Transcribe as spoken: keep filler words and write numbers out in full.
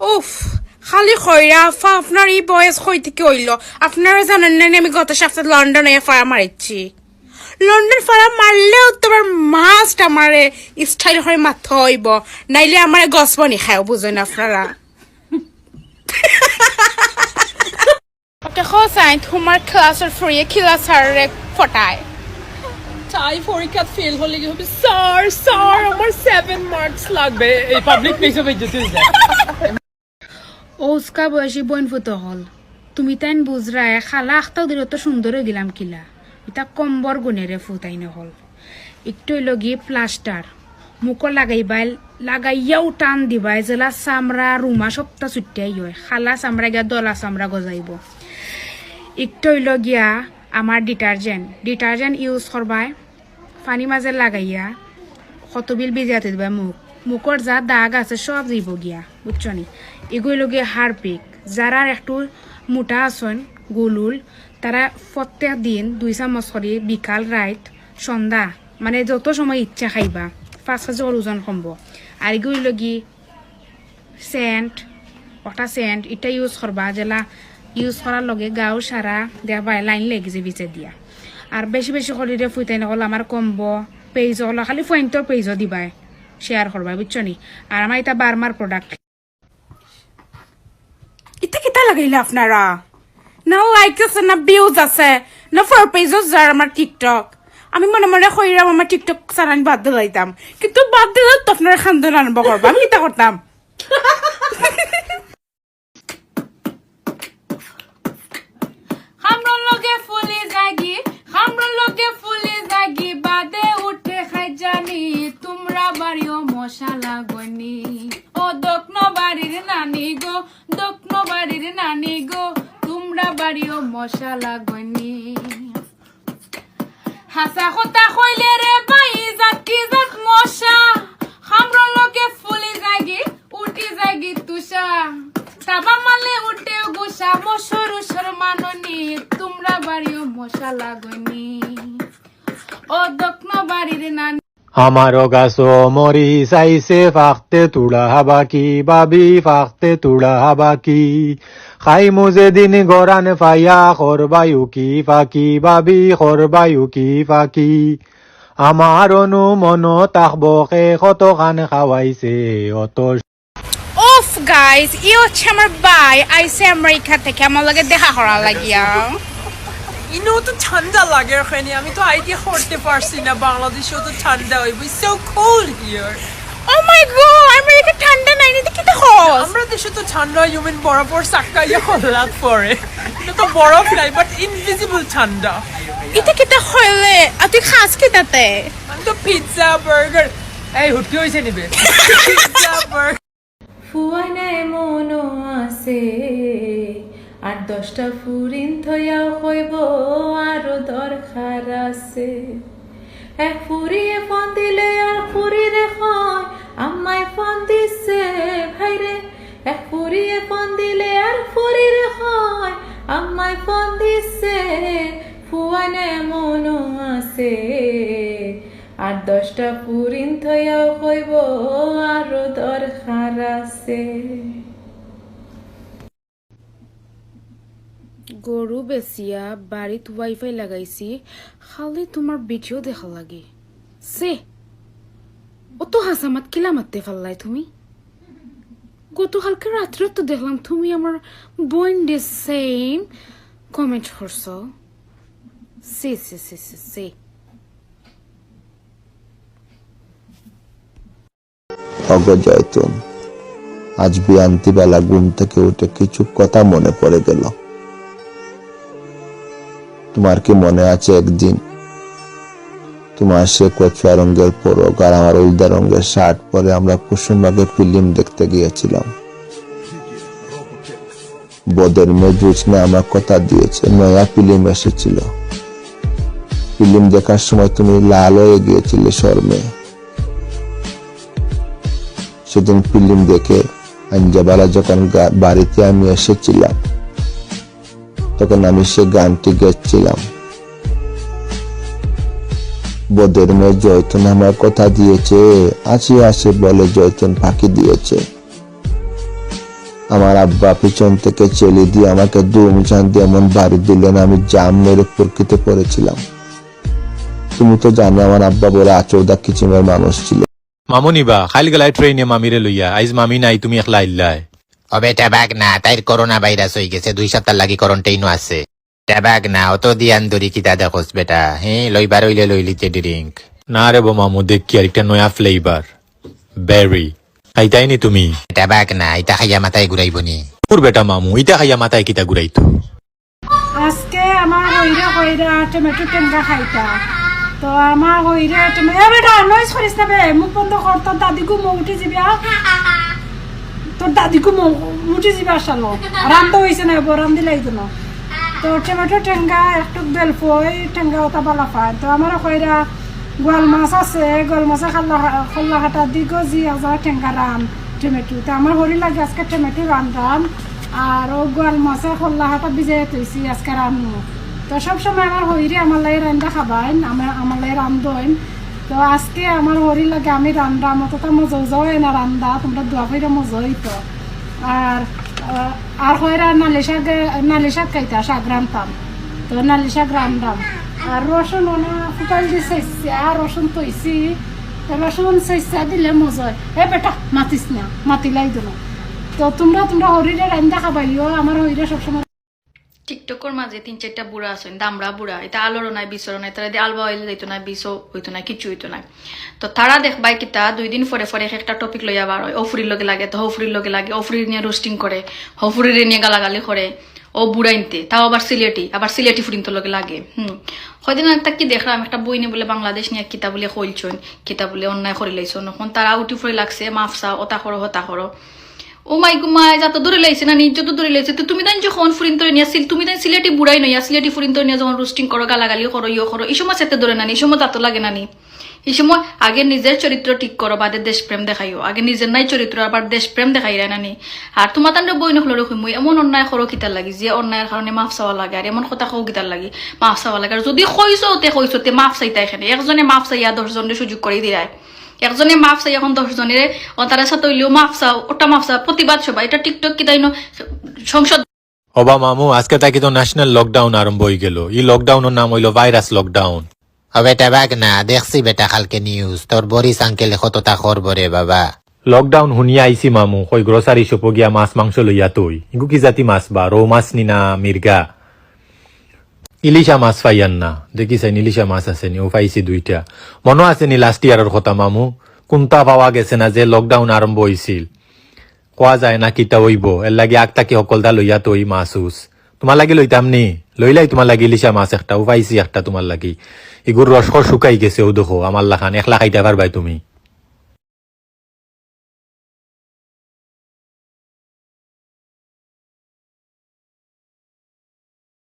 উফ, খালি খইরা আফা, আপনার ই বয়স কই থাকি অইলো? আপনারা জানইন না নি, আমি গত সপ্তাহে লন্ডন অইয়া ফাড়া মারিছি। লন্ডন ফাড়া মারলেও তো আমার must আমারে style করি মাততে অইবো, নাইলে আমারে গছবনি খাইবো, বুঝইন আপনারা। দেখো চাই, তুমার ক্লাসর ফুড়িয়ে কিলা স্যাররে ফটায়। তাই পরীক্ষাত ফেল অইলে কি অইবো? স্যার, স্যার, আমার seven marks লাগবে। এই পাবলিক প্লেসে বেইজ্জতি অই যায়। ও উস্কা বয়সী বইন ফুত অকল, তুমি তাইন বুঝরায়, খালা আখতাও দিলে তো সুন্দর অই গেলাম কিলা। ইতা কম্বর গুণেরে ফুতাইন অকল। একটু অইলো গি প্লাস্টার, মুখো লাগাইবায়, লাগাইয়াউ টান দিবায়, যেলা চামড়া রুমা সবটা ছুটিয়া অয়, খালা চামড়া গিয়া দলা চামড়া গজাইবো। একটু অইলো গিয়া আমার ডিটারজেন্ট, ডিটারজেন্ট ইউজ করবায়, পানি মাঝে লাগাইয়া কতবিল ভিজাইতে দিবায় মুখ, মুখর যা দাগ আছে সব যাইবো গিয়া, বুঝছো নি? ইগু অইলো গিয়া হারপিক, যারার একটু মোটা আছইন, গুলুল, তারা প্রত্যেক দিন দুই চামচ করি বিকাল, রাইত, সন্ধ্যা, মানে যত সময় ইচ্ছা খাইবা, পাঁচ কেজি করি ওজন কমবো। আর ইগু অইলো গি সেন্ট, ওটা সেন্ট, ইটা ইউজ করবা, যেলা ইউজ করার লগে গাউ সারা দেখবায় লাইন লেগে যে বিচে দিয়া। আর বেশি বেশি করিরে ফুইতাইন অকল আমার কম্বো, পেজ অকল, খালি ফুয়াইন্তর পেজও দিবায়, শেয়ার করবায়, বুঝছো নি? আর আমার ইটা বার্মার প্রোডাক্ট। ইতা কিতা লাগাইলা আপনারা? না লাইক আছে, না ভিউজ আছে, না ফর পেজও যার আমার টিকটক। আমি মনে মনে কইরাম আমার টিকটক চালান বাদ দিলাইতাম, কিন্তু বাদ দিলে তো আপনারা কান্দন আরম্ভ করবা, আমি কিতা করতাম? খামরর লগে ফুলি যাগি, খামরর লগে ফুলি যাগি, বাদে উঠে খাই জানি, তুমরা বাড়িও মশা লাগনি। ও দক্ষিণ বাড়ির নানি গো, দক্ষিণ বাড়ির নানি গো, তুমরা বাড়িও মশা লাগনি। হাছা কথা কইলে রে ভাই, জাতি জাত মশা, খামরর লগে ফুলি যাগি, উঠি যাগি তুষা, তাবা মালে উঠে গুসা, মশর উসর মাননি, তুমরা বাড়িও মশা লাগনি। ও দক্ষিণ বাড়ির নানি। আমারও গাছো মরিচ আইছে, ফাকতে তুড়া হাবাকি, ভাবি ফাকতে তুড়া হাবাকি। খাইমু যেদিন গরান ফাইয়া, করবায়ু কি ফাকি, ভাবি করবায়ু কি ফাকি। আমার অনুমন থাকবো কে, কত খান খাওয়াইছে অত। উফ গাইস, ই হচ্ছে আমার ভাই, আইছে আমেরিকা থেকে আমার লগে দেখা করার লাগিয়া। ইনো তো ঠান্ডা লাগে ওখানে, আমি তো আইডিয়া করতে পারছি না বাংলাদেশেও তো ঠান্ডা অইবো। It's so cold here. Oh my God, America ঠান্ডা নায় নি, ইতা কিতা কস? আমরা দেশে তো ঠান্ডা, you mean বরফর চাক্কা ইয়া হল্লাত পড়ে। ইনো তো বরফ নাই, but invisible ঠান্ডা। ইতা কিতা কইলে? আর তুই খাস কিতাতে? আমি তো পিৎজা, বার্গার। এই হুটকি অইছে নিবে। Pizza, burger. ফুয়াইনে মনো আছে, আর দশটা ফুরিন থইয়াও কইবো আরো দরকার আছে। এক ফুরিয়ে ফোন দিলে আর ফুরিরে কয়, আম্মায় ফোন দিছে ভাইরে। এক ফুরিয়ে ফোন দিলে আর ফুরিরে কয়, আম্মায় ফোন দিছে। ফুয়াইনে মনো আছে, আর দশটা ফুরিন থইয়াও কইবো আরো দরকার আছে। গরু বেচিয়া বাড়িত ওয়াইফাই লাগাইছি, খালি তুমার ভিডিও দেখা লাগে। সে অত হাছা মাত কিলা মাততে পারলায় তুমি? গতকালকে রাত্রে তো দেখলাম তুমি আমার বইনরে সেম কমেন্ট করছো। সে, সে, সে, সে, সে। অগো জয়তুন, আজ বিয়ান্তিবেলা ঘুম থেকে উঠে কিছু কথা মনে পড়ে গেল। তোমার কি মনে আছে, একদিন তোমার সে কচুয়া রঙের পরক আর আমার হলদা রঙের শার্ট পরে আমরা কুসুমবাগে ফিল্ম দেখতে গিয়েছিলাম। বদের মেয়ে জোৎস্না আমার কথা দিয়েছে, নয়া ফিল্ম এসেছিল। ফিল্ম দেখার সময় তুমি লাল হয়ে গিয়েছিলে শরমে। সেদিন ফিল্ম দেখে আঞ্জাবালা যখন গা-, বাড়িতে আমি এসেছিলাম, তখন আমি সে গানটি গেয়েছিলাম। বদের মেয়ে জয়তুন আমার কথা দিয়েছে, আসি আসি বলে জয়তুন ফাঁকি দিয়েছে। আমার আব্বা পিছন থেকে চেলি দিয়ে আমাকে দুমচান দিয়ে এমন বাড়ি দিলেন, আমি জাম মেরে ফুরকিতে পড়েছিলাম। তুমি তো জানো আমার আব্বা বড় আচৌদা কিচিমের মানুষ ছিল। মামু নিবা, খাইল গেলায় ট্রেইনে মামিরে লইয়া, আইজ মামি নাই, তুমি একলা আইল্লায়। ও বেটা ভাগনা, তাইর করোনা ভাইরাস অইগেছে, দুই সপ্তাহ লাগি কোয়ারেন্টাইনো আছে। বেটা ভাগনা, অত দিয়ান দরি কিতা দেখোস বেটা? হে, লইবার অইলে লইলিতে ড্রিঙ্ক। না রে বো মামু, দেখি আর একটা নয়া ফ্লেভার, বেরি। খাইতায়নি তুমি? বেটা ভাগনা, ইতা খাইয়া মাথায় ঘুরাইবো নি? দূর বেটা মামু, ইতা খাইয়া মাথায় কিতা ঘুরাইতো? আজকে আমার হইরে কইরা টমেটো টেঙ্গা খাইতা। তো আমার হইরে টমে-, এ বেটা, নয়েজ করিস না বে, মুখ বন্ধ কর, তোর দাদি ঘুমো উঠি যিবা। তোর দাদি ঘুমো উঠি যিবা শালো। রান্দা অইছে না, বউ রান্দি লাইতো না। তো টমেটো টেঙ্গা একটু বেলফই, টেঙ্গা অতা বালা পায়। তো আমার কইরা গোয়াল মাছ আছে, গোয়াল মাছে খাল্লা, খল্লা কাটা দি গজি আজা টেঙ্গা রান টমেটো। তো আমার হরি লাগে আজকে টমেটো রান রান। আর ও গোয়াল মাছে খল্লা কাটা ভিজাই থইছি আজকে রানমু। তো সব সময় আমার হইরে আমার লাগি রান্দা খাবাইন, আমার, আমার লাগি রান্দইন। তো আজকে আমার হরি লাগে আমি রান্দাম, অতটা মজা উজা অয় না রান্দা, তোমরা দোয়া কইরা মজা অইতো। আর, আহ, আর কইরা নালি শাক, নালি শাক খাইতা, শাক রানতাম। তো নালি শাক রান্দাম। আর রসুন ওনা ফুটাইল দি ছেঁচছি, আর রসুন থইছি। তো রসুন ছেঁচা দিলে মজা অয়। এ বেটা, মাতিস না, মাতিলাই দিল। তো তোমরা, তোমরা হরিরে রান্দা খাবাইও, আমার হরিরে সবসময় টিকটকর মাঝে তিন চাইরটা বুড়া আছইন, দামড়া বুড়া, ইতা আলোরও নাই, বিছরও নাই, তারা দি আলবা অইলে যাইতো না, বিছও অইতো না, কিচ্ছু অইতো না। তো তারা দেখবায় কিতা, দুই দিন পরে পরে এক একটা টপিক লইয়া বার অয়, অউ ফুরির লগে লাগে, তো হউ ফুরির লগে লাগে, অউ ফুরিরে নিয়া রোস্টিং করে, হউ ফুরিরে নিয়া গালাগালি করে, অউ বুড়াইন্তে, তাও আবার সিলেটি, আবার সিলেটি ফুরিন্তর লগে লাগে। হুম, কয়দিন আগে তা কি দেখরাম, একটা বইনে বুলে বাংলাদেশ নিয়া কিতা বুলে কইলছইন, কিতা বুলে অন্যায় করিলাইছইন, অখন তারা উঠি পড়ি লাগছে, মাফ চাও, অতা করো, হতা করো। ও মাই গো মাই, জাতো ধরিলাইছে না নি, ইজ্জত ধরিলাইছে। তো তুমি তাইন যখন ফুরিন্তরে নিয়া সিল-, তুমি তাইন সিলেটি বুড়াইন অইয়া, সিলেটি ফুরিন্তরে নিয়া যখন রোস্টিং করো, গালাগালি করো, ইয়ো করো, ই সময় সেতে ধরে না নি, ই সময় জাতো লাগে না নি। ই সময় আগে নিজের চরিত্র ঠিক করো, বাদে দেশপ্রেম দেখাইও। আগে নিজের নাই চরিত্র, আবার দেশপ্রেম দেখাইরায় না নি। আর তুমার তানরে বইন অকলরে কইমু, এমন অন্যায় করো কিতার লাগি, যে অন্যায়ের কারণে মাফ চাওয়া লাগে, আর এমন কথা কও কিতার লাগি মাফ চাওয়া লাগে। আর যদি কইছো তে কইছো, তে মাফ চাইতায় কেনে? একজনে মাফ চাইয়া দশ জনরে সুযোগ করি দিরায়। একজনে মাফ চাই, অখন দশ জনরে, অ, তারা সাথে অইলেও মাফ চাও, অটা মাফ চাও, প্রতিবাদ সভা। ইটা টিকটক কিতা ইনো সংসদ। ওবা মামু, আজকে থাকি তো ন্যাশনাল লকডাউন আরম্ভ অইগেলো। ই লকডাউনর নাম অইলো ভাইরাস লকডাউন। ও বেটা ভাগনা, দেখছি বেটা কালকে নিউজ, তোর বরিস আঙ্কেলে কততা করবো রে বাবা। লকডাউন হুনিয়া আইছি মামু, কই গ্রোসারি শপো গিয়া মাছ মাংস লইয়া থই। ইগু কি জাতি মাছ বা, রউ মাছ নি না মির্গা? ইলিশা মাছ পাইয়ার না, দেখিছাইন ইলিশা মাছ আছে নি, অউ পাইছি দুইটা। মনো আছে নি লাস্ট ইয়ারর কথা মামু, কুন্তা পাওয়া গেছে না যে লকডাউন আরম্ভ অইছিল, কওয়া যায় না কিতা অইবো, এরলাগি আগ থাকি হকলতা লইয়া থই মাছ উছ। তুমার লাগি লইতাম নি, লইলাই তুমার লাগি ইলিশা মাছ একটা, অউ পাইছি একটা তুমার লাগি। ইগুর রস কর শুকাই গেছে, অউ দেখো আমার লাখান, একলা খাইতা পারবায় তুমি।